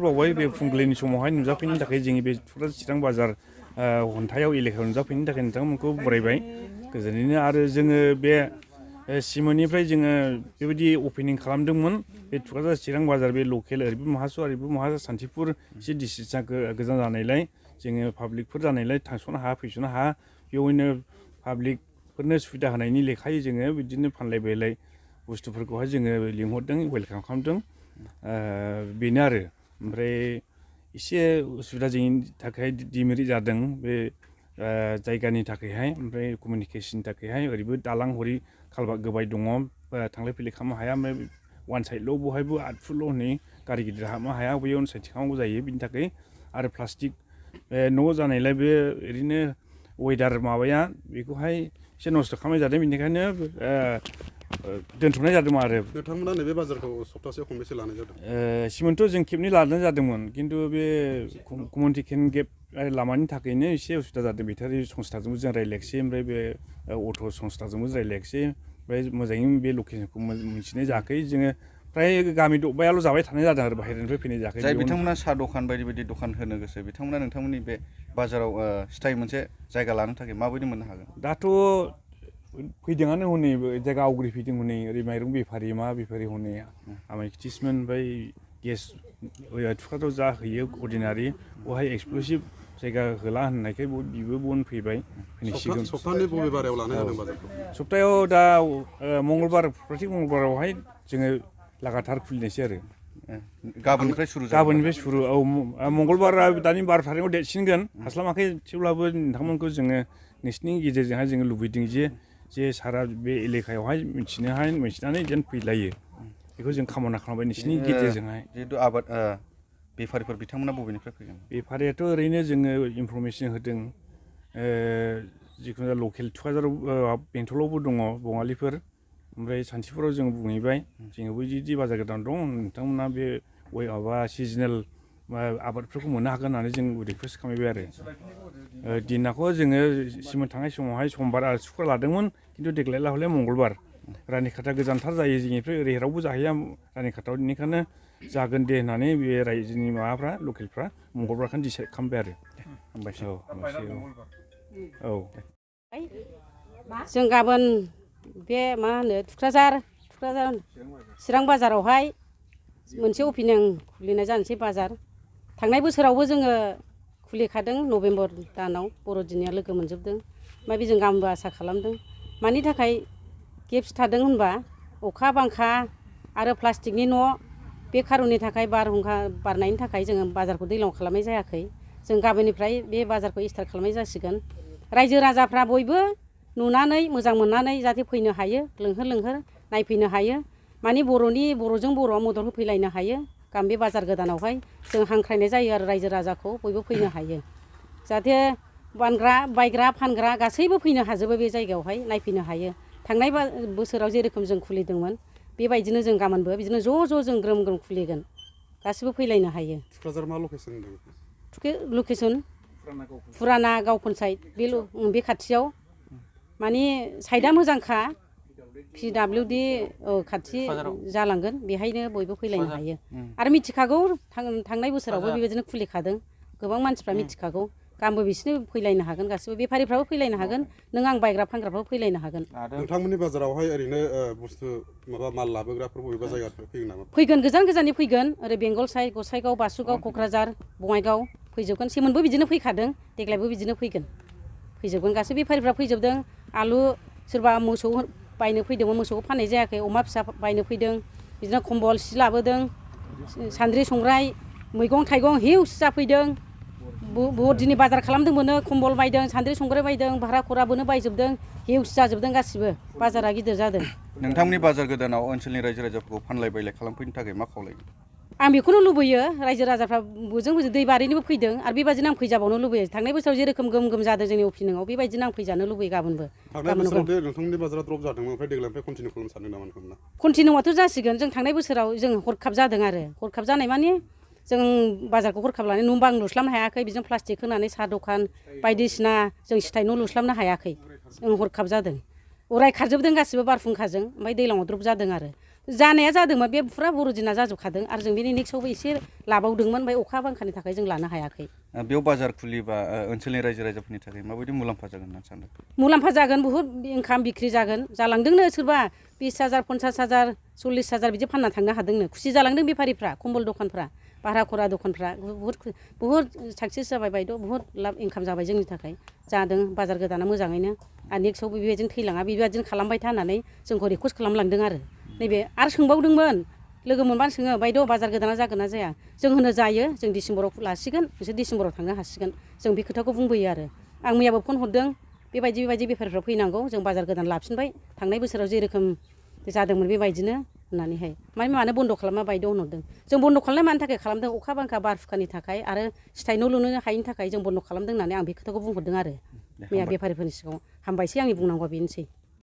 बावबाय बे फुंबिलिनि समावहाय नुजाफैनो थाखाय जोंनि बे थुक्राझार चिरां बाजार हन्थायाव एलेकायाव नुजाफैनो थाखाय नोंथांमोनखौ बरायबाय गोजोनैनो आरो जोङो बे सिमोननिफ्राय जोङो बेबायदि अपेनिं खालामदोंमोन बे थुक्राझार चिरां बाजार बे लकेल ओरैबो महासु ओरैबो सान्थिपुर एसे डिस्टेन्सआ गोजान जानायलाय जोङो पाब्लिकफोर जानायलाय थांस'नो हाया फैस'नो हाया बेवहायनो पाब्लिकफोरनो सुबिदा होनायनि लेखायै जोङो बिदिनो फानलाय बायलाय बुस्थुफोरखौहाय जोङो लिंहरदों वेलकाम खालामदों बेनो आरो ओमफ्राय एसे उसुबिदा जोंनि थाखाय डिमेरिट जादों बे जायगानि थाखायहाय ओमफ्राय कमिउनिकेसननि थाखायहाय ओरैबो दालां हरै खालभार्ट गोबाय दङ थांलाय फैलाय खालामनो हाया ओमफ्राय वान साइडल' बहायबो 8 फुटल' हनै गारि गिदिर हाबनो हाया बैयाव साइड खालामनांगौ जायो बिनि थाखाय आरो प्लास्टिक न' जानायलाय बे ओरैनो वेदार माबाया बेखौहाय एसे नस्थ' खालामनाय जादों बेनिखायनो दोनथ'नाय जादोंमोन आरो नोंथांमोना नैबे बाजारखौ सप्तासेयाव खनबेसे लानाय जादों सिमोनथ' जों खेबनै लानाय जादोंमोन खिन्थु बे कमिउनिकेसन गेप लामानि थाखायनो एसे उसुबिदा जादों बेटारि संस्थाजोंबो जों रायलायाखिसै ओमफ्राय बे अट' संस्थाजोंबो रायलायाखिसै ओमफ्राय मोजाङै बे लकेसनखौ मिथिनाय जायाखै जोङो फ्राय गामि दबायाल' जाबाय थानाय जादों आरो बाहेरनिफ्राय फैनाय जायाखै जाय बिथांमोना साहा दखान बायदि बायदि दखान होनो गोसो बिथांमोना नोंथांमोननि बे बाजाराव स्थायि मोनसे जायगा लानो थाखाय माबायदि मोननो हागोन दाथ' फैदोंआनो हनै जायगा आवग्रिफैदों हनै ओरै माइरं बेफारि मा बेफारि हनै आमाय खिथिसमोन ओमफ्राय गेस थुक्राझाराव जा हैयो अर्डिनारि बेवहाय एक्सक्लुसिभ जायगा होला होननायखाय बिबो बन फैबाय फैसिगोन सप्ताहनि बबे बारायाव लानाय जादों बाजारखौ सप्तायाव दा मंगलबार प्रति मंगलबारावहाय जोङो लागाथार खुलिनायसै आरो गाबोननिफ्राय सुरु औ मंगलबारा दानि 12 थारिखआव देरसिनगोन हास्लाबाखै थेवब्लाबो नोंथांमोनखौ जोङो नोंसिनि गेजेरजोंहाय जोङो लुबैदों जे सारा बे एलेकायावहाय मिथिनानै जेन फैलायो बेखौ जों खामना खालामबाय नोंसिनि गेजेरजोंहाय जिहेतु आबाद बेफारिफोर बिथांमोना बबेनिफ्राय फैगोन बेफारियाथ' ओरैनो जोङो इनफरमेसन होदों जिखुनु लकेल थुक्राझाराव बेंटलावबो दङ बङालिफोर ओमफ्राय सान्थिफुराव जों बुंहैबाय जोङो बैदि बाजार गोदान दं नोंथांमोना बे माबा सिजनेल आबादफोरखौ मोननो हागोन होननानै जों रिकुवेस्ट खालामबाय आरो दिनाखौ जोङो सिमोन थांनाय समावहाय समबार आरो सुक्रुबार लादोंमोन खिन्थु देग्लाय हले मंगलबार रानिखाथा गोजानथार जायो जोंनिफ्राय ओरै रावबो जाहैया रानिखाथायाव बेनिखायनो जागोन दे होननानै बे रायजोनि माबाफ्रा लकेलफ्रा मंगलबारखौनो डिसाइड खालामबाय आरो औ जों गाबोन बे मा होनो थुक्राझार चिरां बाजारावहाय मोनसे अपेनिं खुलिनाय जानोसै बाजार थांनाय बोसोरावबो जोङो खुलिखादों नभेम्बर दानाव बर'दिनिया लोगो मोनजोबदों ओमफ्राय बेजों गाबोनबो आसा खालामदों मानि थाखाय गेप्स थादों होनबा अखा बांखा आरो प्लास्टिकनि न' बे खारननि थाखाय बारहुंखा बारनायनि थाखाय जोङो बाजारखौ दैज्लां खालामनाय जायाखै जों गाबोननिफ्राय बे बाजारखौ स्टार्ट खालामनाय जासिगोन रायजो राजाफ्रा बयबो नुनानै मोजां मोननानै जाहाथे फैनो हायो लोंहोर नायफैनो हायो मानि बर'जों बर'आ मदद होफैलायनो हायो बे बाजार गोदानावहाय जों हांख्रायनाय जायो आरो रायजो राजाखौ बयबो फैनो हायो जाहाथे बायग्रा फानग्रा गासैबो फैनो हाजोबो बे जायगायावहाय नायफैनो हायो थांनाय बोसोराव जेरोखोम जों खुलिदोंमोन बेबायदिनो जों गाबोनबो बिदिनो ज' जों ग्रोम खुलिगोन गासिबो फैलायनो हायो थुक्राझार मा लकेसन होनदों लकेसन फुराना गाव पन्सायत बे खाथियाव माने साइडआ मोजांखा PWD खाथि जालांगोन बेहायनो बयबो फैलायनो हायो आरो मिथिखागौ थांनाय बोसोरावबो बेबायदिनो खुलिखादों गोबां मानसिफ्रा मिथिखागौ गाबोनबो बिसोरनो फैलायनो हागोन गासिबो बेफारिफ्राबो फैलायनो हागोन नों आं बायग्रा फानग्राफ्राबो फैलायनो हागोन नोंथांमोननि बाजारावहाय ओरैनो बुस्थु माल लाबोग्राफोर बबेबा जायगानिफ्राय फैगोन नामा फैगोन गोजाननि फैगोन ओरै बेंगल साइड गसाइगाव बासुगाव क'क्राझार बङाइगाव फैजोबगोन सेमोनबो बिदिनो फैखादों देग्लायबो बिदिनो फैजोबगोन गासै बेफारिफ्रा फैजोबदों आलु सोरबा मोसौ बायनो फैदोंमोन मोसौखौ फाननाय जायाखै अमा फिसा बायनो फैदों बिदिनो कम्बल सि लाबोदों सान्द्रि संग्राय मैगं थाइगं हिउस जाफैदों बहुत दिनै बाजार खालामदोंमोन कम्बल बायदों सान्द्रि संग्राय बायदों भारा खराबोनो बायजोबदों हिउस जाजोबदों गासिबो बाजारा गिदिर जादों नोंथांमोननि बाजार गोदानाव ओनसोलनि रायजो राजाफोरखौ फानलाय बायलाय खालामफैनो थाखाय मा खावलायगोन आं बेखौनो लुबैयो रायजो राजाफ्रा बोजों दै बारैनोबो फैदों आरो बेबायदिनो आं फैजाबावनो लुबैयो थांनाय बोसोराव जेरोखोम गोम जादों जोंनि अपेनिंआव बेबायदिनो आं फैजानो लुबैयो गाबोनबो थांनाय बोसोराव नोंथांमोननि बाजारा ड्रप जादोंमोन ओमफ्राय देग्लायनिफ्राय कन्टिनिउ खालामनो सानदों नामा नोंथांमोना कन्टिनिउआथ' जासिगोन जों थांनाय बोसोराव जों हरखाब जादों आरो हरखाब जानाय माने जों बाजारखौ हरखाब लानानै न' बां लुस्लाबनो हायाखै बिजों प्लास्टिक होनानै साहा दखान बायदिसिना जों सिथाय न' लुस्लाबनो हायाखै जों हरखाब जादों अराय खारजोबदों गासिबो बारहुंखाजों ओमफ्राय दैज्लाङाव ड्रप जादों आरो जानाया जादोंमोन बे फुरा बर'दिना जाजोबखादों आरो जों बेनि नेक्स्टआवबो एसे लाबावदोंमोन ओमफ्राय अखा बांखानि थाखाय जों लानो हायाखै। बेयाव बाजार खुलिबा ओनसोलनि रायजो राजाफोरनि थाखाय माबायदि मुलाम्फा जागोन होनना सानदों? मुलाम्फा जागोन बुहुद इनकाम बिक्रि जागोन जालांदोंनो सोरबा 20,000 50,000 40,000 बिदि फानना थांनो हादोंनो खुसि जालांदों बेफारिफ्रा कम्बल दखानफ्रा भारा खरा दखानफ्रा बुहुद साक्सेस जाबाय बायद' बुहुद लाब इनकाम जाबाय जोंनि थाखाय जादों बाजार गोदाना मोजाङैनो आरो नेक्स्टआव बेबायदिनो थैलाङा बेबायदिनो खालामबाय था होननानै जोंखौ रिकुवेस्ट खालामलांदों आरो नैबे आरो सोंबावदोंमोन लोगो मोनबानो सोङो बायद' बाजार गोदाना जागोन ना जाया जों होनो जायो जों डिसेम्बराव लासिगोन नोंसोर डिसेम्बराव थांनो हासिगोन जों बे खोथाखौ बुंबोयो आरो आं मैयाबो फन हरदों बेबायदि बेफारिफ्रा फैनांगौ जों बाजार गोदान लाफिनबाय थांनाय बोसोराव जेरोखोम जादोंमोन बेबायदिनो होननानैहाय मानो बन्द' खालामा बायद' होनहरदों जों बन्द' खालामनाय मानि थाखाय खालामदों अखा बांखा बारहुंखानि थाखाय आरो सिथाय न' लुनो हायिनि थाखाय जों बन्द' खालामदों होननानै आं बे खोथाखौ बुंहरदों आरो मैया बेफारिफोरनि सिगाङाव हामबायसै आंनि बुंनांगौआ बेनोसै।